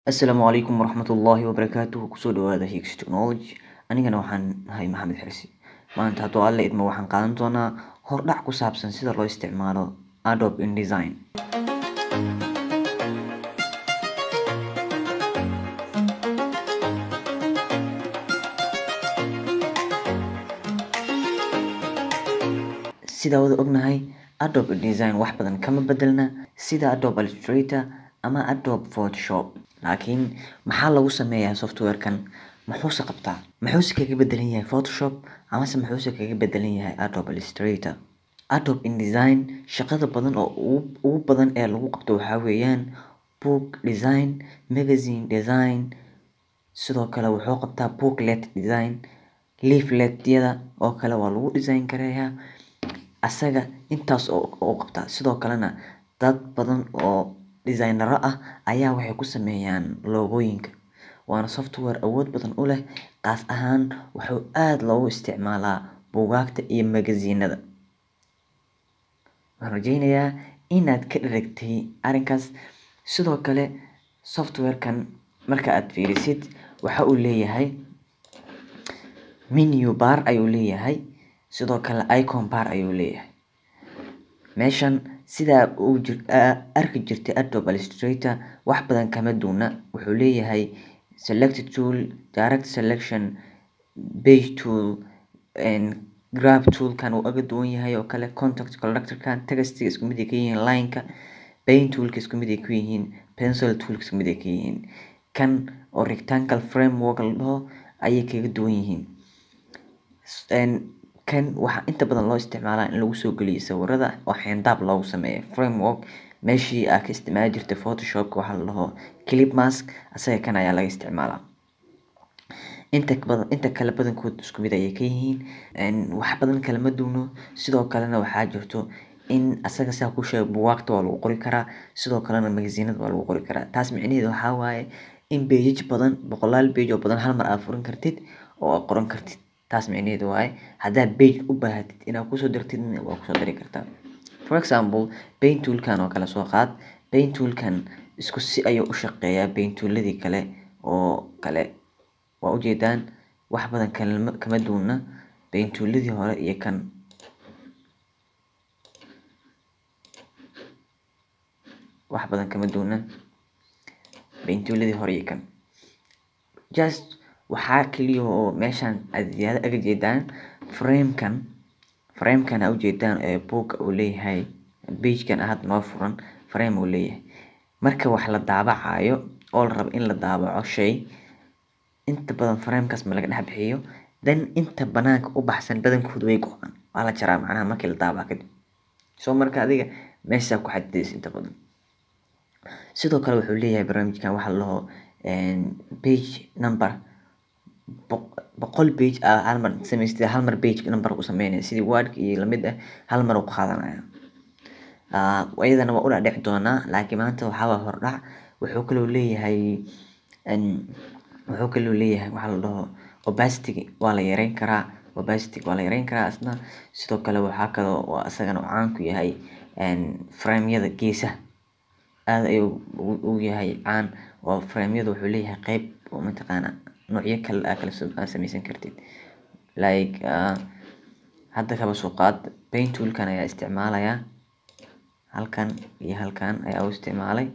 Asalaamu calaykum waraxmatullaahi wabarakaatuhu. Kusoo dhawaada Higgs Technology. Anigana waxaan ahay Maxamed Xirsi. Maanta, hadduu Alle idmo, waxaan qaadan doonaa hordhac ku saabsan sida loo isticmaalo Adobe InDesign. Sida wada ognahay, Adobe InDesign wax badan kama bedelna sida Adobe Illustrator ama Adobe Photoshop, laakiin maxaa lagu sameeyaa softwarekan? Muxuuse qabtaa? Muxuuse kaga bedelan yahay Photoshop amase muxuuse kaga bedelan yahay Adobe Illustrator? Adobe InDesign shaqada badan oo ugu badan ee lagu qabto waxaa weeyaan book design, magazine design. Sidoo kale wuxuu qabtaa booklet design, leafletyada oo kale waa lagu design kareeyaa asaga. Intaas oo qabtaa. Sidoo kalena dad badan oo designero ah ayaa waxay ku sameeyaan logooyinka, waana software awood badan u leh. Qaas ahaan wuxuu aada loogu isticmaalaa buugaagta iyo magaziinada. Waxaan rajeynayaa inaad ka dheragtay arrinkaas. Sidoo kale softwarekan marka aad fiirisid, waxa uu leeyahay menu bar ayuu leeyahay, sidoo kale icon bar ayuu leeyahay. Meeshan sidaa uu arki jirtay Adobe Illustrator wax badan kama duwana. Wuxuu leeyahay select tool, direct selection, page tool, grab toolkan uu aga duwan yahay oo kale, contact collectorkan, textiga isku mid ay ka yihiin, lineka, pen toolka isku mid ay ku yihiin, pencil toolka isku mid ay ka yihiin. Kan oo rectangle framework la dhaho ayay kaga duwan yihiin. Kan waxaa inta badan loo isticmaalaa in lagu soo geliyo sawirada oo xeendaab loogu sameeyo, framework. Meeshii aad ka isticmaali jirtay Photoshopka waxaa la dhaho clip mask, asaga kan ayaa laga isticmaalaa inta badan. Inta kale badankood isku mid ayay ka yihiin, wax badan kalama duwno. Sidoo kalena waxaa jirto in asaga, saa ku sheegay, buugaagta waa lagu qori karaa, sidoo kalena magaziinada waa lagu qori karaa. Taas micnaheedu waxaa waaye in pages badan, boqolaal page oo badan, hal mar aad furan kartid oo aad qoran kartid. Taas micnaheedu waaye haddaad page u baahatid inaad kusoo dirtidna, waa kusoo diri kartaa. For example, pen toolkan oo kale soo qaad. Pen toolkan isku si ayuu u shaqeeyaa pen tooladii kale oo kale. Waa ujeedaan, wax badan kama duwna pen tooladii hore iyo kan. Wax badan kama duwna pen tooladii hore iyo kan. Just waxaa kaliya oo meeshan aad ziyaado aga jeedaan framekan. Framekan aa ujeedaan ee buugga uu leeyahay, pagekan hadda noo furan frame uu leeyahay. Marka wax la daabacayo oo la rabo in la daabaco shay, inta badan framekaas ma laga dhex bixiyo. Then inta banaanka u baxsan badankoodu way go-aan, waa la jaraa macnaha markii la daabaco kadib. So marka adiga meeshaa ku xadidaysa inta badan. Sidoo kale wuxuu leeyahay barnaamijkan waxaa la dhaho page number. 100 page aa hal mar samaystay, hal mar page number u sameynaya, sidii Wordka iyo lamid ah, hal mar u qaadanaya. Iyadana waa u dhadhici doonaa, laakiin maanta waxaa waa hordhac. Wuxuu kaloo leeyahay waxaa la dhaho opacity. Waa la yareyn karaa opacity, waa la yareyn karaa isna. Sidoo kale waxaa kaloo oo isagana caan ku yahay frameyada geesaha. Aad ayuu u yahay caan oo frameyada wuxuu leeyahay qeyb oo mataqaana noocyo kale aa kala aad sameysan kartid. Like hadda kaba soo qaad pen toolkan ayaa isticmaalayaa, halkan iyo halkan ayaa u isticmaalay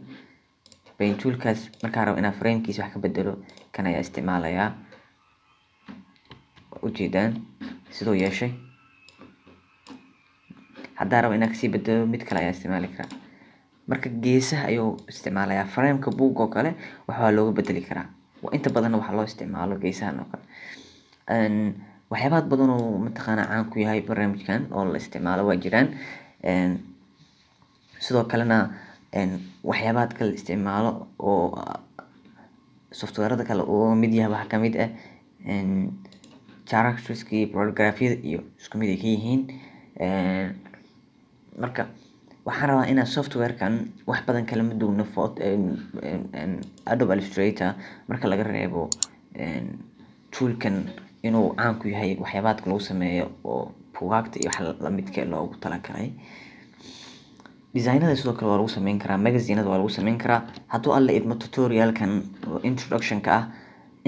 pen toolkaas. Markaan rabo inaan framekiisa wax ka bedelo, kan ayaa isticmaalayaa. Ujeedaan siduu yeeshay. Haddaan rabo inaan kasii bedelo, mid kale ayaa isticmaali karaa. Marka geesaha ayuu isticmaalayaa, frameka buug oo kale waxbaa looga bedeli karaa. Inta badanna waxaa loo isticmaalo geesahan oo kale. Waxyaabaha badan oo mataqaana caan ku yahay barnaamijkan oo la isticmaalo waa jiraan. Sidoo kalena waxyaabaha kale la isticmaalo oo softwareada kale uu mid yahay waxaa kamid ah characterska iyo paragraphyada iyo isku mid ay ka yihiin. Marka waxaan rabaa inaan softwarekan wax badan kalama duwno Adobe Illustrator, marka laga reebo toolkan inuu caan ku yahay waxyaabaadka lagu sameeyo oo buugaagta iyo wax lamidka loogu talagalay. Designada sidoo kale waa lagu sameyn karaa, magazinada waa lagu sameyn karaa. Hadduu Alla idmo, tutorialkan oo introductionka ah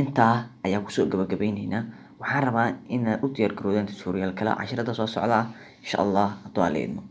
intaa ayaa kusoo gabagabeyneynaa. Waxaan rabaa inaad u diyaar garoodaan tutorial kale cashirada soo socda ah, insha Allah, hadduu Alla idmo.